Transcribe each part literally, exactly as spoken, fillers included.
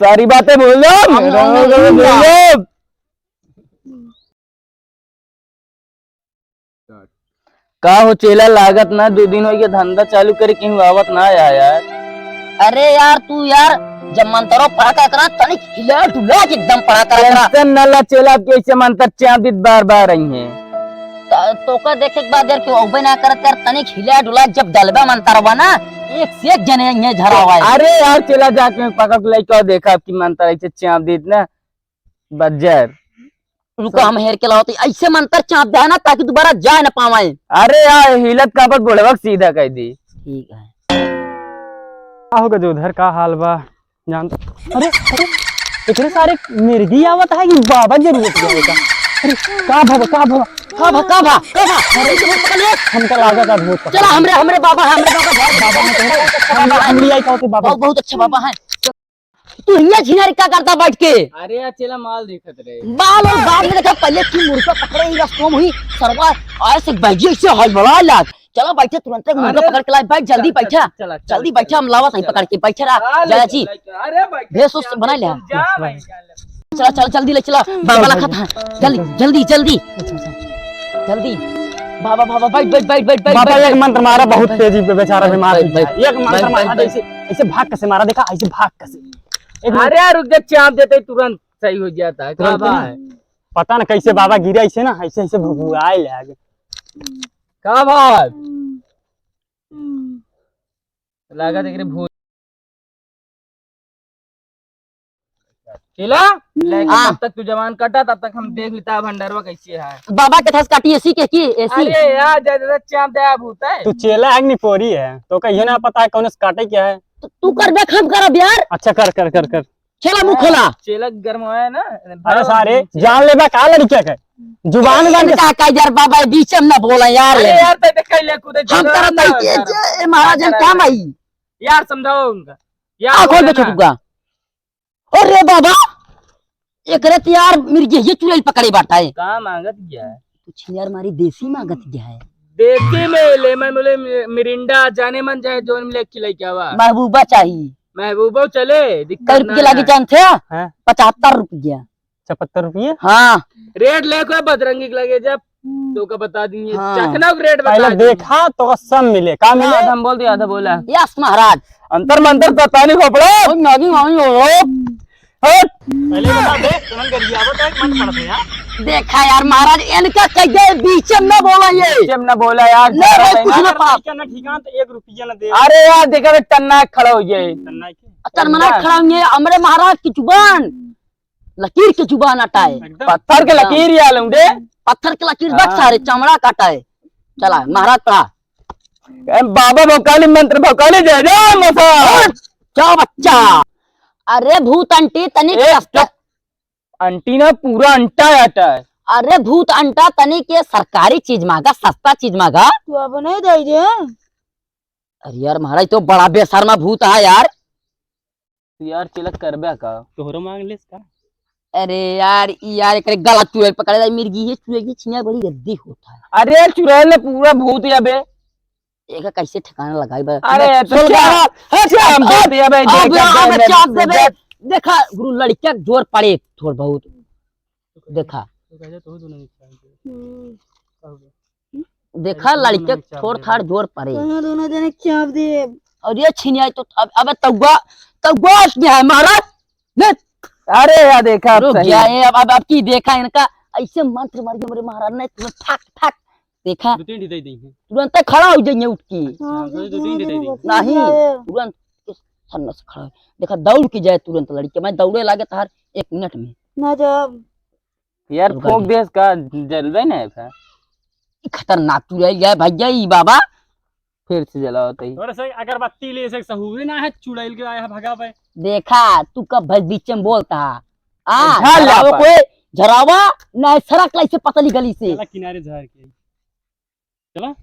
सारी बातें भूल जाओ, हम, हम, भूल जाओ। का हो चेला, लागत ना दो दिन होइ गया धंधा चालू करे, केहू आवत ना आया यार। अरे यार, तू यार, जब मंतरो पढ़ा करा, तनिक हिला डुला के एकदम पढ़ा करा। Tension ना ला चेला, अब कैसे मंतर चाप दीत बार बार आई है। त-, तोका देखे के बाद यार, केहू अउबे ना करत यार, तनिक हिला डुला जब डलबा मंतरवा ना, एक से एक जने आई है झरावा है। अरे यार चेला, जाके पकड़ के लइका देखा, अब की मंतर ऐसे चाप दीत ना। बज्जर। रुका, हम हेर के लावत हई। ऐसे मंतर चाप दे ना, ताकि दोबारा जाए ना पावे। अरे यार, हिलत कांपत बुढ़वा के सीधा कर दी। ठीक है। का हो गजोधर, का हाल बा? जान तो, अरे, अरे, इतने सारे मिर्गी आवत है कि बाबा जरूरत जाए का? अरे, का भवा, का भवा? का भा, का भा, का भा? अरे, हमका लागत है भूत। चला, हमरे, हमरे बाबा है, हमरे बाबा है। बाबा है, हम, हम ले आई कहते बाबा। बहुत, बहुत अच्छा बाबा है। तू हियाँ झिनारी का करता बैठ के? अरे यार, चेला माल देखत रहे। माल और बाद में देखा, पहले की मुर्गा पकड़े ही रस्तों में ही सरवा आए से बहजी से हड़बड़ा लाग। चला बैठे, तुरंत एक मुर्गा अरे, पकड़ के लाए, बैठ जल्दी चल, बैठा। चल, चल, चल, जल्दी चल, बैठा, चल, हम लावत हैं चल। पकड़ के, बैठा रहा। हाँ, ले जल्दी चल, चल। अरे, बैठ, भेस उस चल, बना ले। जा, बैठ, जा। चला, चल, जल्दी ले चला, बाबा ला खाता है। जल्दी, जल्दी, जल्दी। अच्छा, अच्छा। जल्दी। बाबा, बाबा, बैठ, बैठ, बैठ, बैठ, बैठ, बाबा, बैठ, एक बैठ। मंत्र मारा, बहुत बैठ, तेजी पे बेचारा बैठ, बीमार बैठ, हो गया। बैठ, एक मंत्र बैठ, मारा, बैठ, ऐसे, ऐसे भाग कसे मारा, देखा, ऐसे भाग कसे। एक मिनट। अरे यार, रुक जा, चाप देते ही तुरंत सही हो जाता है। का तुरंत भाई? नहीं। पता न कैसे बाबा गिरे, ऐसे ना, ऐसे, ऐसे भुभुआए लागे। का भाई? लागत एकरे भूत। चेला, लेके हाँ। तब तक तू जवान कटा, तब तक हम देख लेता है भंडारवा कैसे है। बाबा के थस काटी एसी के की एसी। अरे यार, ज्यादा चाप दे भूत है। तू चेला है कि निपोरी है? तो कहिए ना पता है कौन से काटे क्या है। तो तू कर देख, हम करब यार। अच्छा, कर, कर, कर, कर। चेला मुंह खोला। चेला गरमाया ना। अरे सारे, जान लेबा का लड़किया के? जुबान बांध के का, का यार बाबा, बीच में ना बोला यार। अरे यार, ते देख कैले कूदे हम जगह करत ना है ये, यार। ये, ये महाराज हम क्या भाई? यार समझाओ उनका। यार आ, खोल बोले दे ना। छोटुका। अरे बाबा, एकरे तो यार मिर्गी ये चुड़ैल पकड़े बाटा है। का मांगत गया है? कुछ यार हमारी देसी मांगत गया है। देसी में लेमन बोले मि-, मिरिंडा, जाने मन चाहे जोन मिले खिलाई क्या बा? महबूबा चाहिए। महबूबो चले, दिक्कत कै रुपये ना लागी है। जानते हैं? हाँ। पचहत्तर रुपया। पचहत्तर रुपये? हाँ। रेट ले कोई बजरंगी के लगे जब तो का बता देंगे। हाँ। चखना रेट पहले बता देंगे। देखा तो सब मिले, का मिले? आधा हम बोल दिया, आधा बोला। यस महाराज। अंतर मंतर पता नहीं खोपड़ा। ओ नागी मामी हो। हट। पहले बता दे, तुमन गरियावत है, मन पड़त है यार। देखा यार महाराज, इनका कह दे बीच में ना बोला ये। बीच में ना बोला यार, नहीं, ज्यादा नहीं, कुछ ना। ना पड़ा। क्या ना ठिकान तो एक रुपया ना दे। अरे यार, देखा बे, टन्ना खड़ा हो जाए। टन्ना के? टन्ना खड़ा होंगे, हमरे महाराज की जुबान, लकीर की जुबान अटाए। एकदम। पत्थर के लकीर यार लौंडे। पत्थर के लकीर बस हाँ। सारे चमड़ा काटाए। चला, महाराज पढ़ा। ए, बाबा भौकाली मंत्र भौकाली जय जय मसा। हट, क्या बच्चा? अरे भूत अंटी तनिक ए, सस्ता। चुप। अंटी ना, पूरा अंटा है, अटा है। अरे भूत अंटा तनिक ये सरकारी चीज मांगा, सस्ता चीज मांगा। तू अब नहीं दे दे। अरे यार महाराज, तो बड़ा बेशर्मा भूत है यार। तू यार चेला करबे का? तोहरो मांग लेस का? अरे यार, ई यार एकरे गला चुड़ैल पकड़े ला, मिर्गी है, चुड़ैल की छिया बड़ी गद्दी होता है। अरे चुड़ैल ने पूरा भूत या बे। एका कैसे ठिकाना लगाई बे? अरे तो सुन क्या? क्या? हट, क्या हम अब, देते हैं बे? अब, देख, अब देख, चाप देख, देबे। देख। देखा गुरु लड़किया के जोर पड़े थोड़ बहुत। देखा। तो कह दे, तो दोनों में चाप दे। हम्म। देखा, लड़के थोड़ थाड़ जोर पड़े। दोनों, दोनों जने चाप दे। और ये छिनिया तो अब, अबे तौआ, तौआ उसने है महाराज। ले। अरे यार, देखा, अब रुक सही। गया ये, अब, अब, अब की देखा इनका, ऐसे मंत्र मार के मेरे महाराज ने तुम्हें फक, फक। देखा? दो तीन दे दी है। तुरंत खड़ा हो जाइए उठ के। हाँ, हाँ, दो तीन दे दी। नहीं, तुरंत सन्न से खड़ा हो। देखा, दौड़ के जाए तुरंत लड़के, मैं दौड़े लागे तार एक मिनट में। ना जब यार, रुका ठोक दे। देस का, जलबे ना है। ई खतरनाक चुड़ैल है भैया, ई बाबा। फिर से जलावत ही। तोरे से अगरबत्ती ले से सहूरे ना है, चुड़ैल के आया भगा पे। देखा, तू कब भर बीच में बोलता। आ, झाड़ ला झरावा पर। कोई, झरावा, ना सरक लाई से पतली गली से। चला किनारे झाड़ के। चला।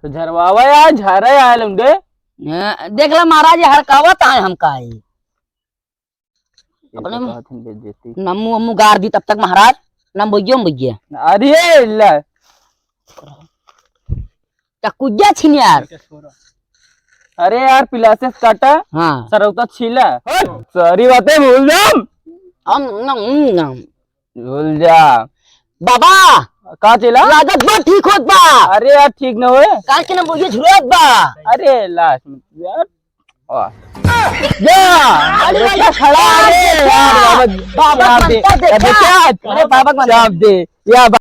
तो झरवावा यार, झरे आए लौंडे। हाँ, देख ला महाराज, ये हड़कावत आए हमका ही। ये अपने तो कहत हन बेइज्जती। नमू अम्मू गार दी तब तक महाराज, नम बोइयो बोइये। अरे ले। का कुज्जा छिन यार। इनका छोरा। अरे यार, पिलासेस काटा, हाँ। सरौता छीला। सॉरी बातें भूल जाम। हम, हम, हम, हम। भूल जा। बाबा, का चेला? लागत बा ठीक होत बा। अरे यार, ठीक न होए। काहे के ना बोलिए झुरत बा। अरे लास्ट में यार। वाह। जा। अरे भाई, खड़ा, अरे यार, बाबा, बाबा बाबा, मंत्र देखा। देखा? अरे बाबा मंत्र। चाप दे। या